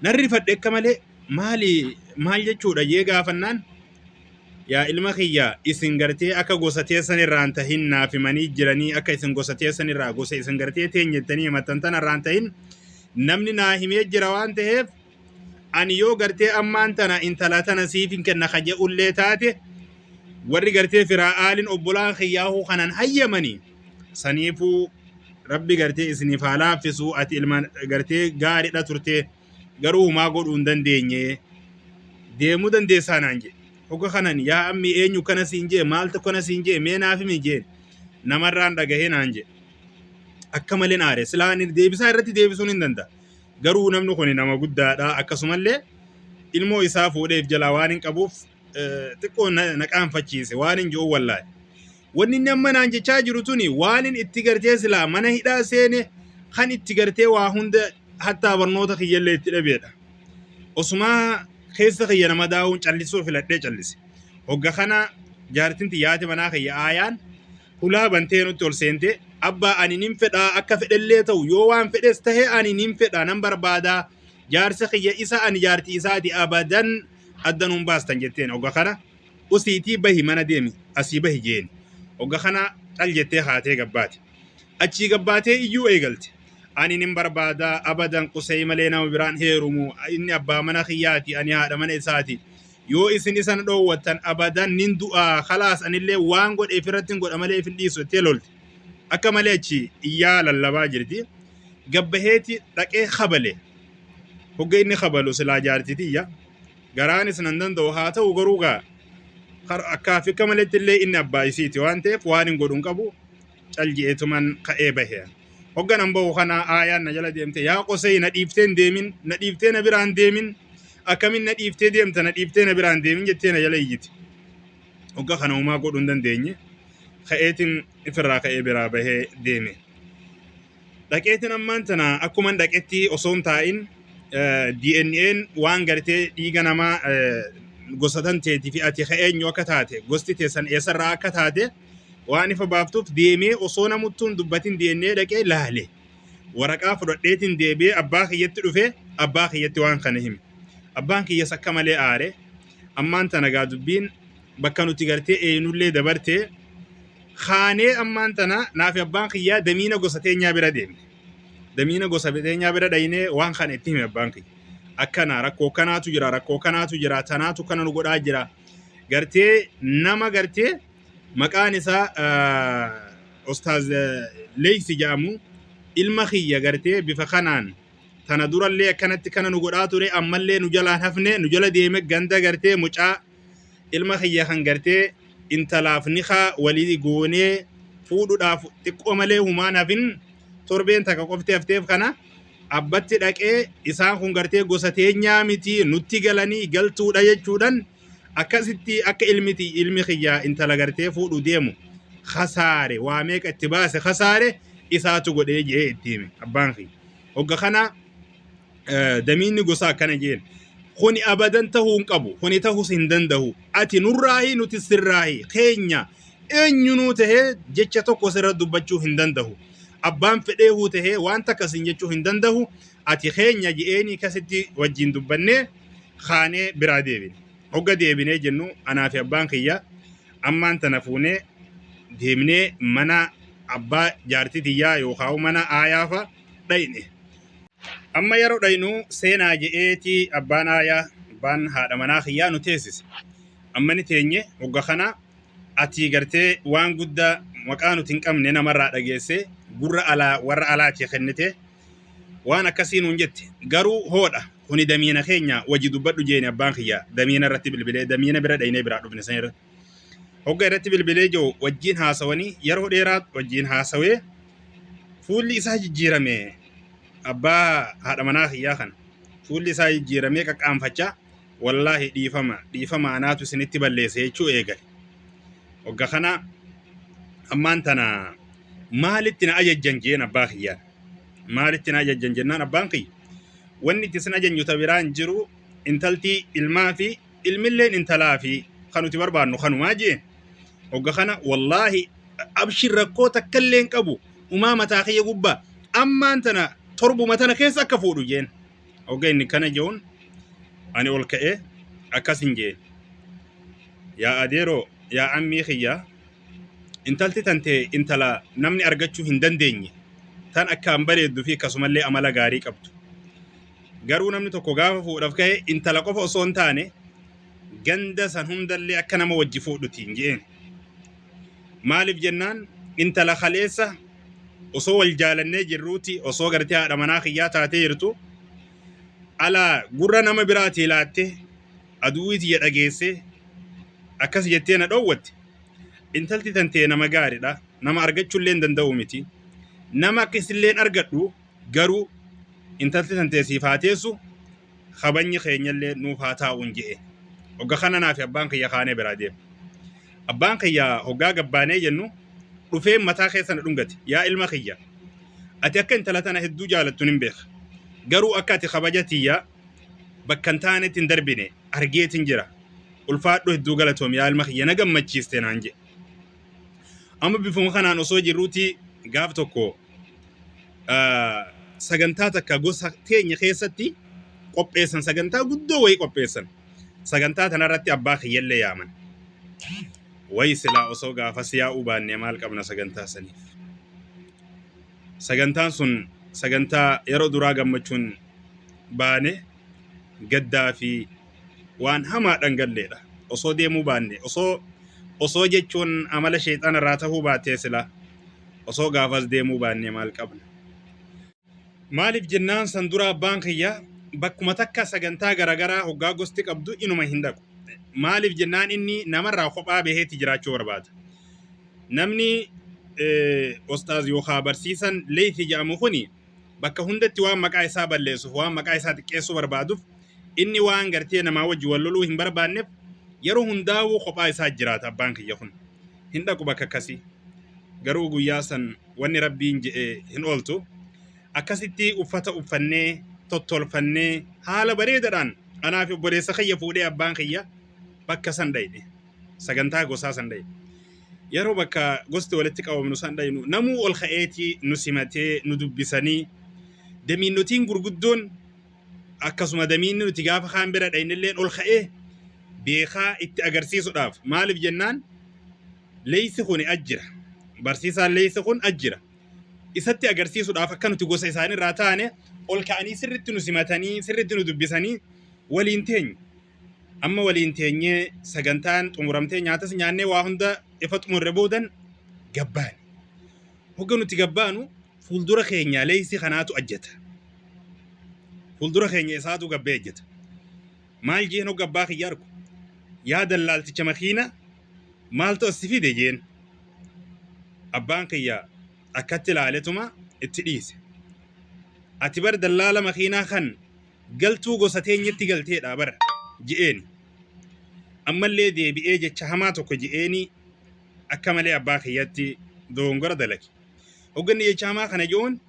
Nan rifadhe akka malee. "Maali, maal jechuudha?" jee gaafannaan, "Yaa ilma kiyya, isin gartee akka gosa teessan irraa hin tahin naaf himanii jiranii, akka isin gosa teessan irraa, gosa isin gartee teenyettanii himattan tana irraa hin tahin namni naa himee jira. Waan ta'eef ani yoo gartee ammaan tana intala tana siif hin kenna ka je'ullee taate, warri gartee firaa aalin obbolaan kiyyaahuu kanan hayyamanii. Saniifuu rabbi gartee isiniif haa laaffisu. Ati ilma gartee gaariidha turte, garuu humaa godhuu hin dandeenye, deemuu dandeessaa" naan jedhe. Hogga kanan, "Yaa ammi, eenyu kana siin jee? Maaltu kana siin jee? Mee naaf himi" jeen. "Namarraan dhagahee" naan jedhe. Akka malee aare. Silaa ani deebisaa irratti deebisuun hin danda'a. Garuu namni kun nama guddaadha, akkasumallee ilmoo isaa fuudheef jalaa waan hin qabuuf xiqqoo na qaanfachiise. Waan hin jiru wallaahi. Wanni inni amma naan jechaa jiru tuni waan inni itti gartee silaa mana hidhaa seene, kan itti gartee waa hunda hattaa barnoota kiyyallee itti dhabeedha. Osumaa keessa kiyya nama daawuun callisuu filadhee callise. Hogga kana jaartin tiyyaati manaa kiyya aayaan hulaa bantee nutti ol seente. "Abbaa, ani nin fedhaa, akka fedhellee ta'u, yoo waan fedhes tahe ani nin fedha, nan barbaadaa jaarsa kiyya isa, ani jaartii isaati, abadan adda nuun baastan" jetteen. Hogga kana, "Usiitii bahi, mana deemi, asii bahi" jeeni. Hogga kana cal jettee haatee gabbaate. Achii gabbaatee iyyuu eegalte. "Ani nin barbaadaa, abadan Qusay malee nama biraan heerumu, inni abbaa mana kiyyaati, ani haadha mana isaati. Yoo isin isa na dhoowwattan abadan nin du'aa, khalaas, anillee waan godhe ifirratti hin godha malee ifin dhiisu" jettee lolte. Akka malee achi iyyaa lallabaa jirti. Gabbaheeti dhaqee kabale. Hogga inni kabalu silaa jaartii tiyya. Garaanis nan danda'u haa ta'u, garuu gaa akkaa fi akka maletti illee inni abbaa isiiti waan ta'eef waan hin godhu hin qabu, cal je'eetuman ka'ee bahe. Hogganan bahu kana aayaan na jala deemte, yaa Qosee, na dhiiftee hin deemin, na dhiiftee na biraan deemin, akkamin na dhiiftee deemta, na dhiiftee na biraan deemin jettee na jala iyyite. Hogga kana homaa godhuu hin dandeenye. Ka'eetiin ifirraa ka'ee biraa bahee deeme. Dhaqeetiin ammaan tana akkuman dhaqetti osoo hin taa'in DNA'n waan gartee dhiiga namaa gosa tan teetii fi ati ka eenyu akka taate, gosti teessan eessarraa akka taate waan ifa baaftuuf deemee osoo namuttuu hin dubbatin DNA dhaqee laale. Waraqaa fudhadheetiin deebi'ee abbaa kiyyatti dhufee abbaa kiyyatti waan kana hime. Abbaan kiyyas akka malee aare. Ammaan tana gaa dubbiin bakka nuti gartee eenyullee dabartee kaanee ammaan tana naafi abbaan kiyyaa damiina gosa teenyaa bira deemne. Damiina gosa teenyaa bira dhaynee waan kana itti hime abbaan kiyya. Akkana rakkoo kanaatu jira, rakkoo kanaatu jira, tanaatu kana nu godhaa jira. Gartee nama gartee maqaan isaa Ustaaz Leeysi jedhamu ilma kiyya gartee bifa kanaan tana durallee akkanatti kana nu godhaa ture, ammallee nu jalaan hafne, nu jala deeme, ganda gartee mucaa ilma kiyya kan gartee intalaaf nikaa walii goonee fuudhuudhaaf xiqqoo malee humaan hafin, torbeen takka qofti hafteef kana abbatti dhaqee isaan kun gartee gosa teenyaa miti, nutti galanii galtuudha jechuudhaan akkasitti akka ilmiti ilmi kiyya intala gartee fuudhu deemu kasaare, waa meeqa itti baase, kasaare isaatu godhee jee itti hime abbaan kiyya. Hogga kana damiinni gosa akkana jeen. Kuni abadan tahuu hin qabu. Kuni tahuus hin danda'u. Ati nurraahi, nuti sirraahi, keenya eenyunuu tahee jecha tokko sirra dubbachuu hin danda'u. Abbaan fedheehuu tahee waan takka sin jechuu hin danda'u. Ati keenya je'eenii kasitti wajjin dubbannee kaanee biraa deebine. Hogga deebinee jennu anaa fi abbaan kiyya ammaan tana fuunee deemnee mana abbaa jaartii tiyyaa yookaan mana aayaafa dhayne. Amma yeroo dhaynu seenaa je'eeti abbaan aayaa, abbaan haadha manaa kiyyaa nu teessise. Amma ni teenye. Hogga kana ati gartee waan guddaa maqaa nuti hin qabne namarraa dhageesse, gurra alaa warra alaatii kennite, waan akkasii nuun jette, garuu hoodha kuni damiina keenya wajji dubbadhu jeeni abbaan kiyya damiina irratti bilbilee, damiina bira dhaynee biraa dhufne san irratti. Hogga irratti bilbilee jiru wajjiin haasawanii yeroo dheeraa wajjiin haasawee fuulli isaa jijjiirame. Abbaa haadha manaa kiyyaa kana fuulli isaa jijjiiramee qaqqaanfachaa, wallaahi dhiifama, dhiifama, anaatu isinitti balleesse jechuu eegale. Hogga kana ammaan tana maalitti na ajajjan jeen abbaa kiyyaan. Maalitti na ajajjan jennaan abbaan kiyya wanni itti isin ajajnu ta biraa hin jiru, intaltii ilmaa fi ilmilleen intalaa fi kan nuti barbaannu kanumaa jeen. Hogga kana wallaahi abshir, rakkoo takkallee hin qabu, umaa mataa kiyya gubbaa, ammaan tana torbuma tana keessa akka fuudhu jeen. Hogga inni kana je'uun ani ol ka'ee akkas hin jeen. Yaa adeeroo, yaa ammii kiyya, intalti tantee intala namni argachuu hin dandeenye, tan akkaan bareeddu fi akkasumallee amala gaarii qabdu. Garuu namni tokko gaafa fuudhaaf ka'e intala qofa osoo hin taane ganda san hundallee akka nama wajji fuudhutiin je'een. Maaliif jennaan intala kaleessa osoo wal jaalannee jirruuti, osoo gartee haadha manaa kiyyaa taatee jirtu, alaa gurra nama biraatii laattee aduwwii tiyya dhageessee akkas jettee na dhoowwatte. Intalti tantee nama gaariidha. Nama argachuullee hin danda'u miti. Nama akka isilleen argadhu, garuu intalti tantee siif haa teessu, kabajni keenyallee nuuf haa taa'uun je'e. Hogga kana naa fi abbaan kiyya kaanee biraa deema. Abbaan kiyya hoggaa gabbaanee jennu dhufee mataa keessa na dhungate. Yaa ilma kiyya, ati akka intala tana hedduu jaalattu nin beeka. Garuu akka ati kabaja tiyya bakka hin taanetti hin darbine argeetin jira. Ulfaadhu, hedduu galatoomi, yaa ilma kiyya, na gammachiiste naan jedhe. Amma bifuma kanaan osoo jirruuti gaaf tokko sagantaa takka gosa teenya keessatti qopheessan, sagantaa guddoo wayii qopheessan. Sagantaa tanarratti abbaa kiyyallee yaaman. Wayi silaa osoo gaafas yaa'uu baannee maal qabna sagantaa saniif. Sagantaan sun sagantaa yeroo duraa gammachuun baane gaddaa fi waan hamaadhaan galleedha. Osoo deemuu baanne, osoo jechuun amala sheexana irraa tahuu baatee, silaa osoo gaafas deemuu baannee maal qabna. Maaliif jennaan san dura abbaan kiyya bakkuma takka sagantaa garaagaraa hoggaa gosti qabdu inuma hin dhaqu. Maaliif jennaan inni namarraa kophaa baheetti jiraachuu barbaada. Namni Ostaaz yookaa barsiisan Leeyfi jedhamu kuni bakka hundatti waan maqaa isaa balleessuuf, waan maqaa isaa xiqqeessuu barbaaduuf, inni waan gartee namaa wajji wal loluu hin barbaanneef yeroo hundaa'uu kophaa isaa jiraata. Abbaan kiyya kun hin dhaqu bakka akkasii. Garuu guyyaa san wanni Rabbiin je'e hin ooltu. Akkasitti uffata uffannee, tottolfannee, haala bareedaadhaan anaa fi obboleessa kiyya fuudhee abbaan kiyya bakka san dhayne, sagantaa gosaa san dhayne. Yeroo bakka gosti walitti qabamnu san dhaynu, namuu ol ka'eetii nu simatee nu dubbisanii, damiinnotiin gurguddoon akkasuma damiinni nuti gaafa kaan bira dhaynilleen ol ka'ee beekaa itti agarsiisuudhaaf. Maaliif jennaan, Leeysi kun ajjira, barsiisaan Leeysi kun ajjira, isatti agarsiisuudhaaf akka nuti gosa isaaniirraa taane ol ka'anii sirritti nu simatanii, sirritti nu dubbisanii waliin teenye. Amma waliin teenyee, sagantaan xumuramtee, nyaatas nyaannee, waa hunda ifa xumurre boodan gabbaane. Hogga nuti gabbaanu fuuldura keenya Leeysi kanaatu ajjata. Fuuldura keenya isaatu gabbee ajjata. Maal jeen hogga abbaa kiyya argu? "Yaa dallaalticha makiina, maaltu as si fide?" jeen. Abbaan kiyya akkatti ilaaletuma itti dhiise. "Ati bar dallaala makiinaa kan galtuu gosa teenyetti galteedha bara" je'eeni. Ammallee deebi'ee jecha hamaa tokko je'eeni, akka malee abbaa kiyyatti dogongora dalage. Hogganni jecha hamaa kana je'uun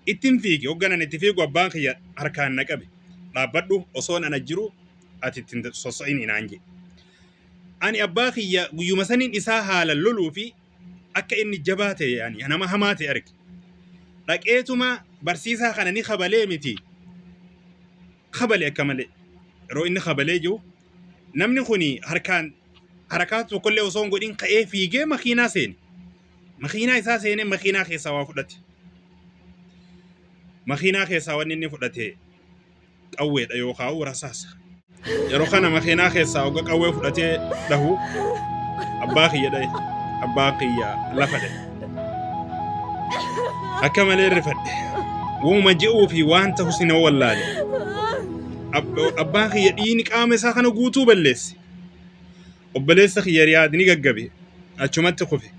ittiin fiige. Hogganan itti fiigu abbaan kiyya harkaan na qabe. "Dhaabbadhu, osoon ana jiru ati ittiin sosso'ini" naan jedhe. Ani abbaa kiyya guyyuma saniin isaa haala loluu fi akka inni jabaa ta'e, yani nama hamaa ta'e arge. Dhaqeetuma barsiisaa kana ni kabalee miti. Kabale akka malee. Yeroo inni kabalee jiru namni kuni harkaan harakaa tokkollee osoo hin godhin ka'ee fiigee makiinaa seene. Makiinaa isaa seenee makiinaa keessaa waa fudhate. Makiinaa keessaa wanni inni fudhate qawweedha yookaan rasaasa. Yeroo kana makiinaa keessaa hogga qawwee fudhatee dhahu abbaa kiyya dhahe. Abbaa kiyya lafa dhahe. Akka malee rifadhe. Waanuma je'uu fi waan ta'us hin wallaale. Abbaan kiyya dhiigni qaama isaa kana guutuu balleesse. Obboleessa kiyya Riyaad ni gaggabe. Achumatti kufe.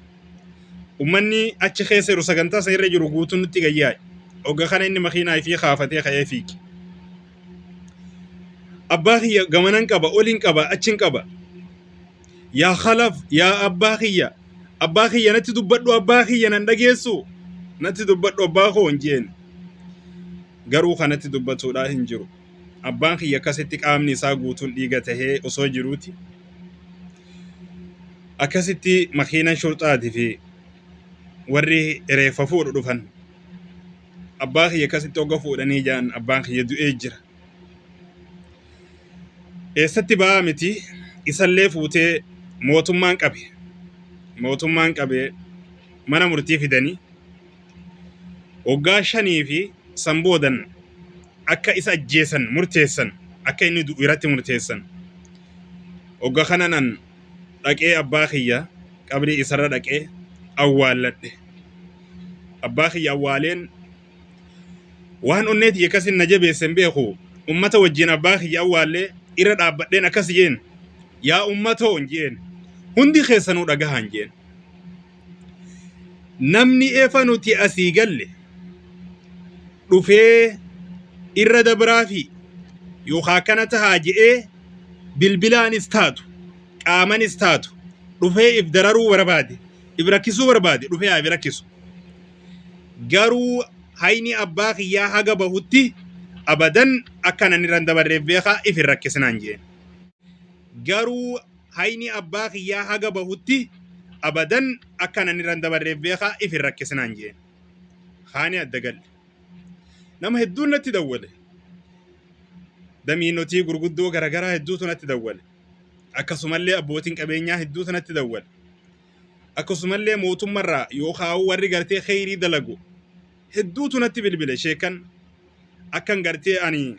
Ummanni achi keessa jiru, sagantaa isa irra jiru guutuun nutti gayyaa'e. Hogga kana inni makiinaa ifii kaafatee ka'ee fiige. Abbaa kiyya gamanan qaba, olin qaba, achin qaba. "Yaa Khalaf, yaa abbaa kiyya, abbaa kiyya natti dubbadhu, abbaa kiyya nan dhageessu, natti dubbadhu abbaa koo" hin jeen. Garuu kanatti dubbatuudhaa hin jiru. Abbaan kiyya akkasitti qaamni isaa guutuun dhiiga tahee osoo jiruuti. Akkasitti makiinan shurxaatii fi warri reeffa fuudhu dhufan. Abbaa kiyya akkasitti hogga fuudhanii ja'an abbaan kiyya du'ee jira. Eessatti ba'aa miti, isallee fuutee mootummaan qabe. Mootummaan qabee mana murtii fidanii waggaa 5 fi san boodan akka isa ajjeesan murteessan, akka inni du'u irratti murteessan. Waggaa kana nan dhaqee abbaa kiyya qabrii isarra dhaqee awwaalladhe. Abbaa kiyya awwaaleen waan onnee tiyya akkasin na jabeesse hin beeku. Ummata wajjin abbaa kiyya awwaallee irra dhaabbadheen akkas jeen: "Yaa ummatoo," jeen, "hundi keessanuu dhagahaan," jeen. "Namni efa nuti asii galle dhufee irra dabraa fi yookaan akkana tahaa je'ee bilbilaanis taatu qaamanis taatu dhufee if dararuu barbaade, if rakkisuu barbaade, dhufee haa if rakkisu. Garuu hayni abbaa kiyyaa haga bahutti abadan akka nan irra hin dabarreef beekaa, if hin rakkisinaan" jeen. "Garuu hayni abbaa kiyyaa haga bahutti abadan akka nan irra hin dabarreef beekaa, if hin rakkisinaan" jeen. Haani adda galle. Nama hedduun natti dawwale. Damiinotii gurguddoo garagaraa hedduutu natti dawwale. Akkasumallee abbootiin qabeenyaa hedduutu natti dawwale. Akkasumallee mootummarraa yookaan warri gartee kheyrii dalagu hedduutu natti bilbile, sheekan akkan gartee ani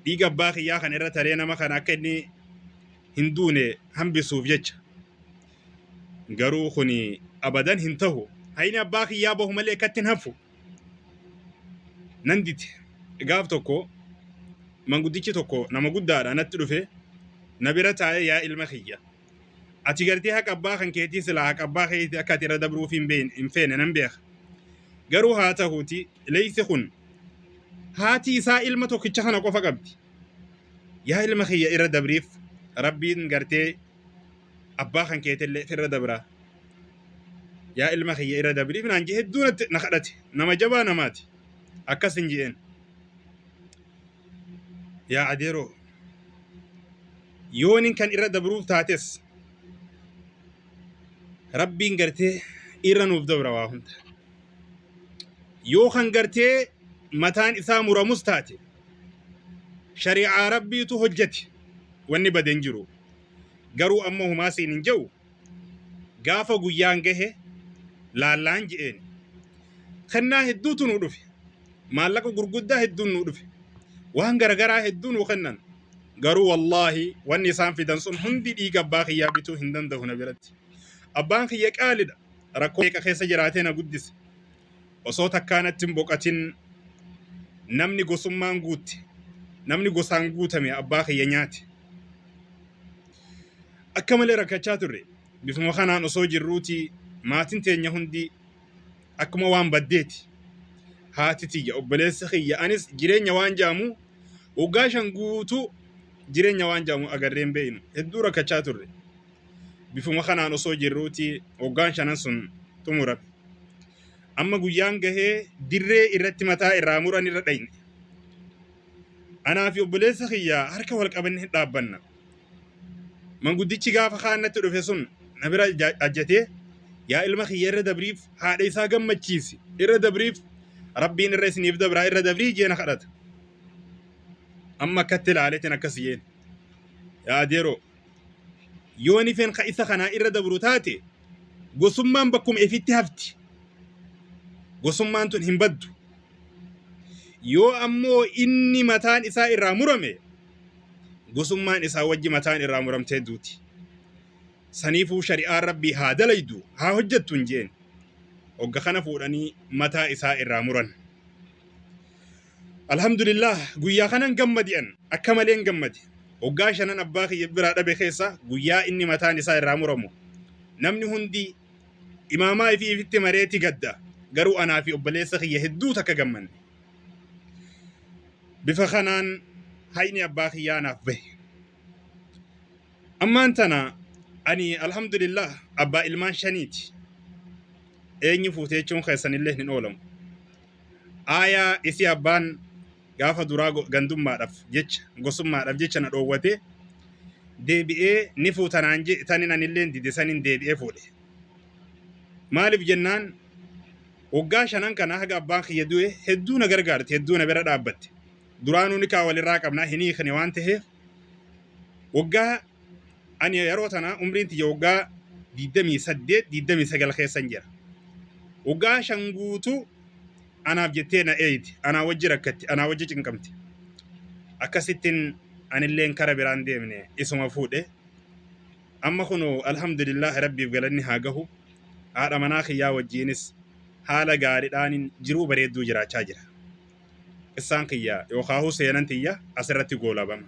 dhiiga abbaa kiyyaa kan irra taree nama kana akka inni hin duune hambisuuf jecha. Garuu kuni abadan hin tahu. Hayni abbaa kiyyaa bahu malee akkatti hin hafu. Nan dide. Gaaf tokko manguddichi tokko nama guddaadha natti dhufe, na bira taa'ee, "Yaa ilma kiyya, Ati gartee haqa abbaa kan keetii silaa haqa abbaa keetii akka ati irra dabruuf hin feene nan beeka. Garuu haa tahuuti leeysi kun haati isaa ilma tokkicha kana qofa qabdi. Yaa ilma kiyya irra dabriif Rabbiin gartee abbaa kan keetillee irra dabra. Yaa ilma kiyya irra dabriif naan jee hedduu natti na kadhate. Nama jabaa namaati. Akkas hin je'een. Yaa adeeroo yoonin kan irra dabruuf taates Rabbiin gartee irra nuuf dabra waa hunda. Yoo kan gartee mataan isaa muramus taate shari'aa Rabbiitu hojjete wanni bade hin jiru. Garuu amma humaa siin hin je'u gaafa guyyaan gahe laallaan je'een. Kennaa hedduutu nuu dhufe. Maallaqa gurguddaa hedduun nuu dhufe. Waan garagaraa hedduu nuu kennan. Garuu wallaahi wanni isaan fidan sun hundi dhiiga abbaa kiyyaa bituu hin danda'u na biratti. Abbaan kiyya qaalidha. Rakkoo meeqa keessa jiraatee na guddise. Osoo takkaa natti hin boqatin namni gosummaan guutte, namni gosaan guutame abbaa kiyya nyaate. Akka malee rakkachaa turre. Bifuma kanaan osoo jirruuti maatiin teenya hundi akkuma waan baddeeti. Haati tiyya, obboleessi kiyya, anis jireenya waan jaamu waggaa 5 guutuu jireenya waan jaamu agarree hin beeknu. Hedduu rakkachaa turre. Bifuma kanaan osoo jirruuti waggaan shanan sun xumurame. Amma guyyaan gahee dirree irratti mataa irraa muran irra dhayne. Anaa fi obboleessa kiyya harka wal qabannee dhaabbanna. Manguddichi gaafa kaan natti dhufe sun na bira ajjatee yaa ilma kiyya irra dabriif haadha isaa gammachiisi irra dabriif Rabbiin irra isiniif dabraa irra dabrii jee na kadhata. Amma akkatti ilaaleetiin akkas jeen. Yaa adeeroo yoo ni fen ka isa kanaa irra dabru taate gosummaan bakkuma ifitti hafti. Gosummaan tun hin baddu. Yoo ammoo inni mataan isaa irraa murame gosummaan isaa wajji mataan irraa muramtee duuti. Saniifuu shari'aan Rabbii haa dalaydu, haa hojjattu hin jeen. Hogga kana fuudhanii mataa isaa irraa muran. Alhamdulillah guyyaa kanan gammadi an akka maleen gammade. Hoggaa shanan abbaa kiyya biraa dhabe keessa guyyaa inni mataan isaa irraa muramu. Namni hundi imaamaa ifii ifitti mareeti gadda. Garuu anaa fi obboleessa kiyya hedduu takka gammanne. Bifa kanaan hayni abbaa kiyyaa naaf bahe. Ammaan tana ani alhamdulillah abbaa ilmaan shaniiti. Eenyu fuute jechuun keessanillee hin oolamu. Aayaa isii abbaan gaafa duraa gandummaadhaaf jecha gosummaadhaaf jecha na dhoowwate deebi'ee ni fuuta naan jedhe tanin anilleen dide sanin deebi'ee fuudhe. Maaliif jennaan waggaa shanan kana haga abbaan kiyya du'e hedduu na gargaarte hedduu na bira dhaabbatte. Duraanuu nikaa walirraa qabnaa hin hiikne waan ta'eef waggaa ani yeroo tana umriin tiyya waggaa 28 29 keessan jira. Waggaa 5 guutuu anaaf jettee na eeydi anaa wajji rakkatti anaa wajji cinqamti. Akkasittiin anilleen kara biraan deemne isuma fuudhe. Amma kunoo alhamdulillah Rabbiif galanni haa gahu. Haadha manaa kiyyaa wajjiinis haala gaariidhaanin jiruu bareedduu jiraachaa jira. Qissaan kiyya yookaahuu seenan tiyya asirratti goolabama.